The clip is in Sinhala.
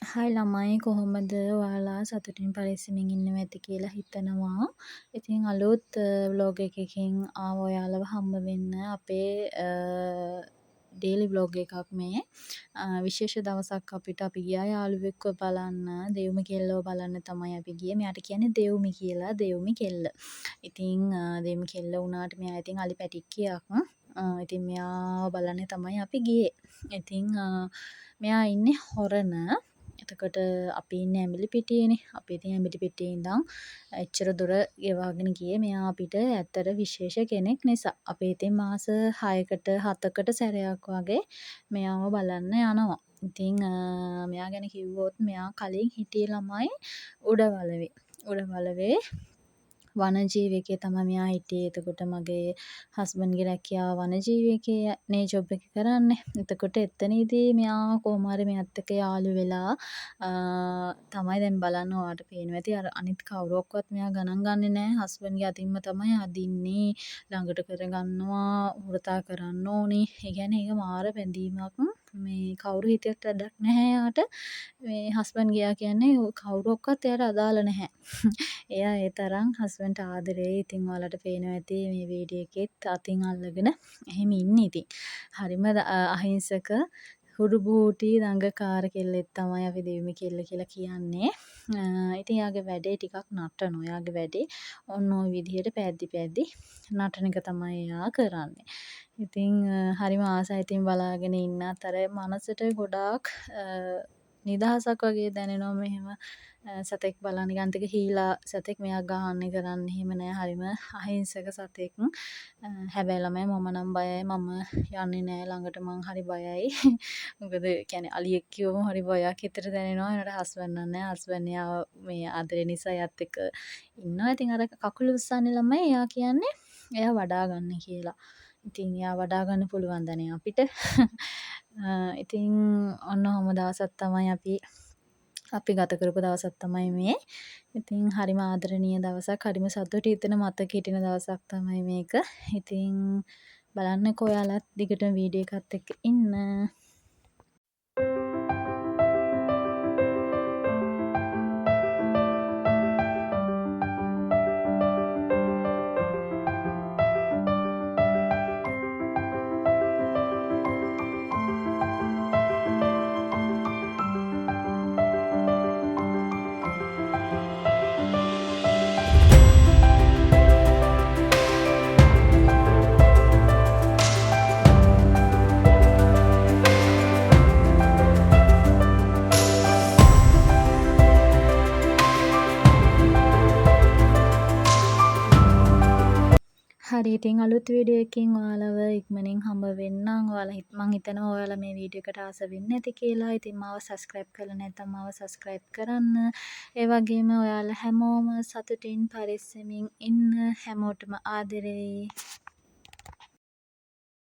හායි ළමයි, කොහොමද ඔයාලා? සතුටින් පරිස්සමින් ඉන්නවා ඇති කියලා හිතනවා. ඉතින් අලුත් ව්ලොග් එකකින් ආව ඔයාලව හම්බ වෙන්න. අපේ ඩේලි ව්ලොග් එකක් මේ. විශේෂ දවසක් අපිට. අපි ගියා යාළුවෙක්ව බලන්න. දෙව්මි කෙල්ලව බලන්න තමයි අපි ගියේ. මෙයාට කියන්නේ දෙව්මි කියලා. දෙව්මි කෙල්ල. ඉතින් දෙව්මි කෙල්ල වුණාට මෙයා ඉතින් අලි පැටික්කියක්. ඉතින් මෙයාව බලන්න තමයි අපි ගියේ. ඉතින් මෙයා ඉන්නේ හොරණ. එතකොට අපි ඉන්නේ ඇඹිලිපිටියේනේ. අපි ඉතින් ඇඹිලිපිටියේ ඉඳන් එච්චර දුර ගෙවාගෙන ගියේ මෙයා අපිට ඇත්තට විශේෂ කෙනෙක් නිසා. අපි ඉතින් මාස 6කට 7කට සැරයක් වගේ මෙයාව බලන්න යනවා. ඉතින් මෙයා ගැන කිව්වොත් මෙයා කලින් හිටියේ ළමයි උඩවලවේ. උඩවලවේ වනජීවකයේ තමයි මෙයා හිටියේ. එතකොට මගේ හස්බන්ඩ්ගේ රැකියාව වනජීවකයේ නේ ජොබ් එක කරන්නේ. එතකොට එතනදී මෙයා කොහොම හරි මෙයාත් එක්ක යාළු වෙලා තමයි දැන් බලන්න ඔයාලට පේනවා ඇති අර අනිත් කවුරක්වත් මෙයා ගණන් ගන්නෙ නෑ. හස්බන්ඩ්ගේ අතින්ම තමයි අදින්නේ. ළඟට කරගන්නවා, හුරතා කරන්න ඕනි. ඒ කියන්නේ ඒක මාර බැඳීමක්. මේ කවුරු හිටියත් වැඩක් නැහැ එයාට. මේ හස්බන්ඩ් ගියා කියන්නේ කවුරක්වත් එයාට අදාළ නැහැ. එයා ඒ තරම් හස්බන්ඩ්ට ආදරෙයි. ඉතින් ඔයාලට පේනවා ඇති මේ වීඩියෝ එකෙත් අතින් අල්ලගෙන එහෙම ඉන්නේ ඉතින්. හරිම අහිංසක හුරු බූටි දඟකාර කෙල්ලෙක් තමයි අපි දෙව්මි කෙල්ල කියලා කියන්නේ. ඉතින් එයාගේ වැඩේ ටිකක් නටනවා. එයාගේ වැඩේ ඔන්න ඔය විදිහට පැද්දි පැද්දි නටන එක තමයි එයා කරන්නේ. ඉතින් හරිම ආසයි ඉතින් බලාගෙන ඉන්නත්. අර මනසට ගොඩාක් නිදහසක් වගේ දැනෙනවා මෙහෙම සතෙක් බලන්න. නිකන් ටික හීලා සතෙක්. මෙයා ගහන්නේ කරන්නේ එහෙම නෑ. හරිම අහිංසක සතෙක්. හැබැයි ළමයි මම නම් බයයි. මම යන්නේ නෑ ළඟට. මං හරි බයයි. මොකද කියන්නේ අලියෙක් කිව්වම හරි බයක් හිතට දැනෙනවා. ඒනට හස්බන්ඩ් නම් නෑ. හස්බන්ඩ් එයාව මේ ආදරේ නිසා එයාත් එක්ක ඉන්නවා. ඉතින් අර කකුල උස්සන්නේ ළමයි එයා කියන්නේ එයා වඩා ගන්න කියලා. ඉතින් එයා වඩා ගන්න පුළුවන් දනේ අපිට. ඉතින් ඔන්න ඔහොම දවසක් තමයි අපි ගත කරපු දවසක් තමයි මේ. ඉතින් හරිම ආදරණීය දවසක්. හරිම සතුටු හිතෙන මතක හිටින දවසක් තමයි මේක. ඉතින් බලන්නකෝ ඔයාලත් දිගටම වීඩියෝ එකත් එක්ක ඉන්න. හරි, ඉතින් අලුත් වීඩියෝ එකකින් ඔයාලව ඉක්මනින් හම්බ වෙන්නම්. මං හිතනවා ඔයාලා මේ වීඩියෝ එකට ආස වෙන්න ඇති කියලා. ඉතින් මාව සබ්ස්ක්‍රයිබ් කරලා නැත්නම් මාව සබ්ස්ක්‍රයිබ් කරන්න. ඒ වගේම ඔයාලා හැමෝම සතුටින් පරිස්සමින් ඉන්න. හැමෝටම ආදරෙයි.